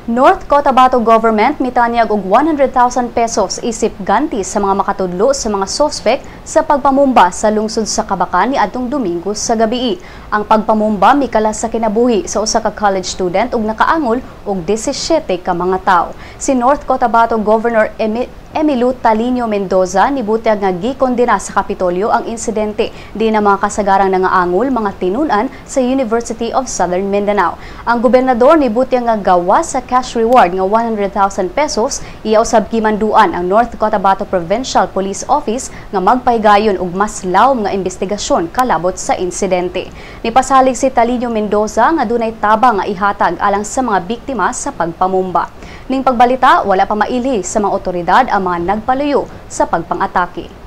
North Cotabato Government mitanyag og 100,000 pesos isip ganti sa mga makatudlo sa mga sospek sa pagpamumba sa lungsod sa Kabacan niadtong Domingo sa gabii. Ang pagpamumba mikalas sa kinabuhi sa usa ka college student ug nakaangol og 17 ka mga tawo. Si North Cotabato Governor Emmylou Taliño Mendoza nibutyag nga gikondena sa Kapitolyo ang insidente di na mga kasagarang nangaangol mga tinunan sa University of Southern Mindanao. Ang gobernador nibutyag nga gawas sa cash reward nga 100,000 pesos, iya usab gimanduan ang North Cotabato Provincial Police Office nga magpahigayon og mas lawom nga investigasyon kalabot sa insidente. Nipasalig si Taliño Mendoza nga dunay tabang nga ihatag alang sa mga biktima sa pagpamumba. Ning pagbalita, wala pa mailhi sa mga otoridad ang mga nagpaluyo sa pagpang-atake.